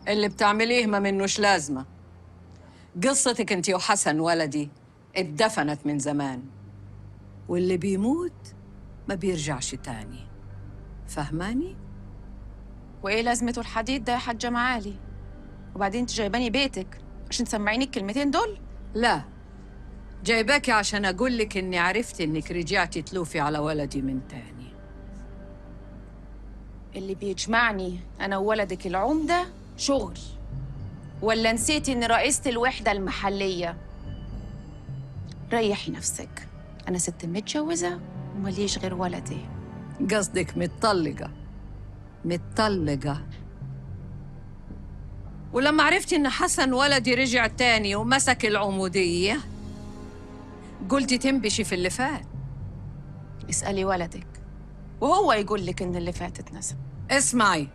اللي بتعمليه ما منوش لازمة. قصتك انت وحسن ولدي اتدفنت من زمان، واللي بيموت ما بيرجعش تاني، فهماني؟ وايه لازمته الحديد ده يا حاجة معالي؟ وبعدين انت جايباني بيتك عشان تسمعيني الكلمتين دول؟ لا، جايباكي عشان اقول لك اني عرفت انك رجعتي تلوفي على ولدي من تاني. اللي بيجمعني انا وولدك العمدة شغل، ولا نسيتي ان رئيسة الوحدة المحلية؟ ريحي نفسك، انا ست متجوزة ومليش غير ولدي. قصدك متطلقة؟ متطلقة. ولما عرفتي إن حسن ولدي رجع تاني ومسك العمودية قلتي تنبشي في اللي فات. اسألي ولدك وهو يقول لك إن اللي فات اتنسى. اسمعي،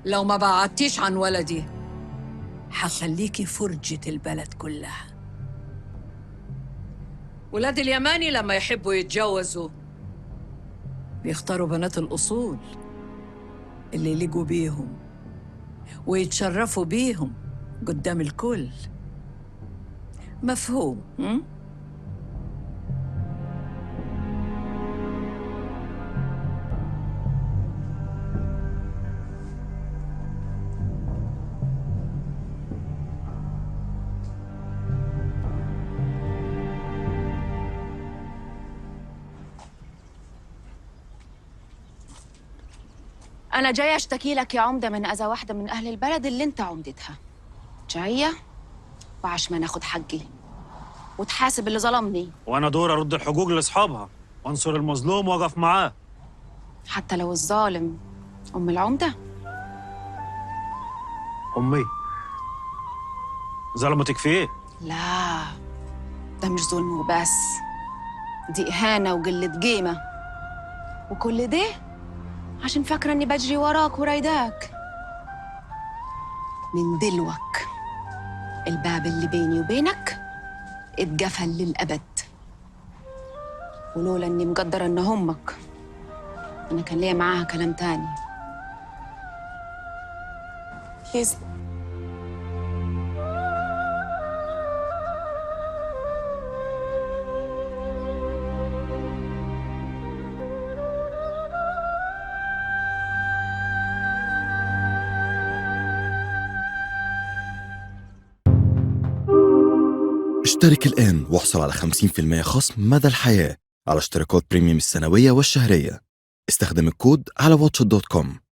لو ما بعدتيش عن ولدي حخليكي فرجة البلد كلها. ولاد اليماني لما يحبوا يتجوزوا بيختاروا بنات الأصول اللي يليقوا بيهم ويتشرفوا بيهم قدام الكل. مفهوم؟ أنا جاية أشتكي لك يا عمدة من أذى واحدة من أهل البلد اللي أنت عمدتها. جاية وعشان ناخد حقي وتحاسب اللي ظلمني. وأنا دور أرد الحقوق لأصحابها وأنصر المظلوم وأقف معاه، حتى لو الظالم أم العمدة. أمي ظلمتك في إيه؟ لا، ده مش ظلم وبس، دي إهانة وقلة قيمة، وكل ده عشان فاكرة إني بجري وراك ورايداك. من دلوك الباب اللي بيني وبينك اتقفل للأبد، ولولا إني مقدرة إن أمك أنا كان ليا معاها كلام تاني. بليز اشترك الآن واحصل على 50% خصم مدى الحياة على اشتراكات premium السنوية والشهرية. استخدم الكود على watch.com.